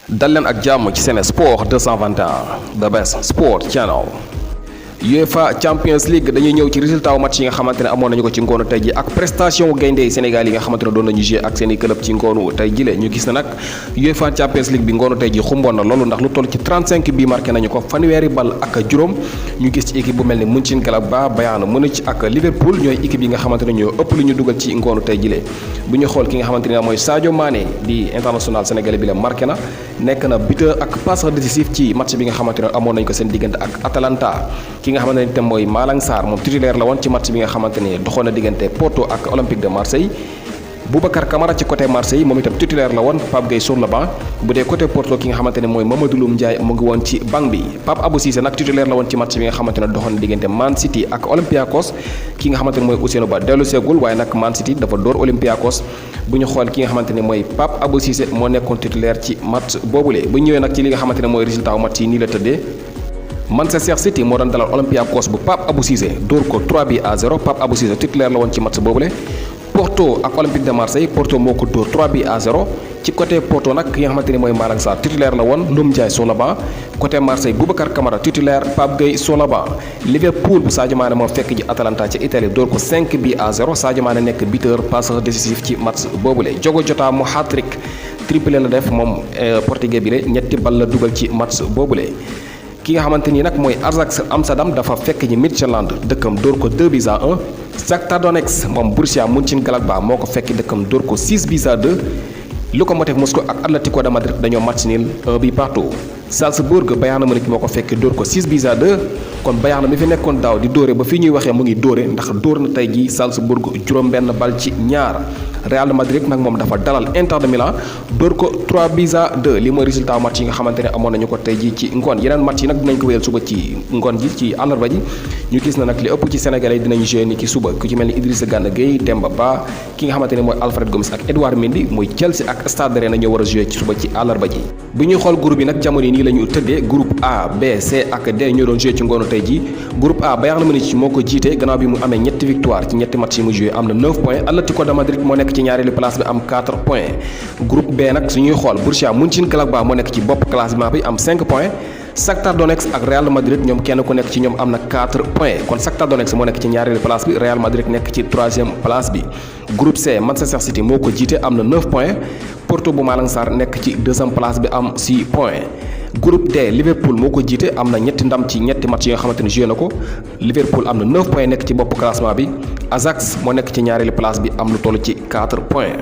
dal leen ak jàmm ci Sen Sport 221 the best sport channel. UEFA Champions League dañuy ñëw ci résultat wu match yi nga xamante ne amoon nañu ko ci ngoonu tey ji ak prestation gaynde Sénégal yi nga xamante ne doon nañu jouer ak seen i club ci ngoonu tey jile ñu gis na nag UEFA Champions League bi ngoonu tey ji xumboon na loolu ndax lu toll ci 35 bi marqué nañu ko fanweeri bal ak juróom ñu gis ci équipe bu mel ni Mönchengladbach Bayern Munich ak Liverpool ñooy équipe yi nga xamante ne ñoo ëpp lu ñu dugal ci ngoonu tey jile bu ñu xool ki nga xamante ne mooy Sadio Mané di international sénégalais bi la marqué na nekk na buteur ak passeur décisif ci match bi nga xamante ne amoon nañu ko seen diggante ak Atalanta ki nga xamante ne itam mooy Malang Sarr moom titulaire la woon ci match bi nga xamante ne doxoon na diggante Porto ak Olympique de Marseille Boubacar Kamara ci côté Marseille moom itam titulaire la woon Pape Gueye sur le banc bu dee côté Porto ki nga xamante ne mooy Mamadou Loum Ndiaye mu ngi woon ci banc bi Pape Abou Cissé nag titulaire la woon ci match bi nga xamante ne doxoon na diggante Man City ak Olympiakos ki nga xamante ne mooy Ousseynou Ba dellu seegul waaye nag Man City dafa dóor Olympiakos bu ñu xool ki nga xamante ne mooy Pape Abou Cissé moo nekkoon titulaire ci match boobule bu ñëwee nag ci li nga xamante ne mooy résultat wu match yi nii la tëddee Manchester City moo doon dalal Olympiakos bu Pape Abou Cissé dóor ko 3-0 Pape Abou Cissé titulaire la woon ci match boobule Porto ak Olympique de Marseille Porto moo ko dóor 3-0 ci côté Porto nag ki nga xamante ne mooy Malang Sarr titulaire la woon Loum Ndiaye sur le banc côté Marseille Boubacar Kamara titulaire Pape Gueye sur le banc Liverpool bu Sadio Mané moo fekk ji Atalanta ci Italie dóor ko 5-0 Sadio Mané nekk buteur passeur décisif ci match boobule Diogo Jota mu hat-trick triplé la def moom portugais bi la ñetti bal la dugal ci match boobule ki nga xamante ni nag mooy Ajax Amsterdam dafa fekk ji Midtjylland dëkkam dóor ko 2-1 Shakhtar Donetsk moom Borussia Mönchengladbach moo ko fekk dëkkam dóor ko 6-2 Lokomotiv Moscou ak Atlético de Madrid dañoo match nul 1-1 Salzbourg Bayern Munich moo ko fekk dóor ko 6-2 kon Bayern mi fi nekkoon daaw di dóore ba fii ñuy waxee mu ngi dóore ndax dóor na tey jii Salzbourg juróom-benn bal ci ñaar Real Madrid nag moom dafa dalal Inter de Milan dóor ko 3-2 li mooy résultat match yi nga xamante ne amoon nañu ko tey jii ci ngoon yeneen match yi nag dinañ ko wéyal suba ci ngoon ji ci àllarba ji ñu gis na nag li ëpp ci Sénégalais dinañ jouer ni ki suba ku ci mel ni Idrissa Gana Gueye Demba Ba ki nga xamante ne mooy Alfred Gomis ak Edouard Mendy muy Chelsea ak Stade Rennais ñoo war a jouer ci suba ci àllarba ji bu ñuy xool groupe yi nag jamono yi nii la ñu tëddee groupe A B C ak D ñoo doon jouer ci ngoonu tey jii groupe A Bayern Munich moo ko jiite gannaaw bi mu amee ñetti victoire ci ñetti match yi mu jouer am na 9 points Atlético de Madrid moo nekk ci ñaareelu place bi am 4 points groupe B nag suñuy xool Borussia Mönchengladbach moo nekk ci bopp classement bi am 5 points Shakhtar Donetsk ak Real Madrid ñoom kenn ku nekk ci ñoom am na 4 points kon Shakhtar Donetsk moo nekk ci ñaareelu place bi Real Madrid nekk ci 3e place bi groupe C Manchester City moo ko jiite am na 9 points Porto bu Malang Sarr nekk ci 2e place bi am 6 points groupe D Liverpool moo ko jiite am na ñetti ndam ci ñetti match yi nga xamante ne joué na ko Liverpool am na 9 points nekk ci bopp classement bi Ajax moo nekk ci ñaareelu place bi am lu toll ci 4 points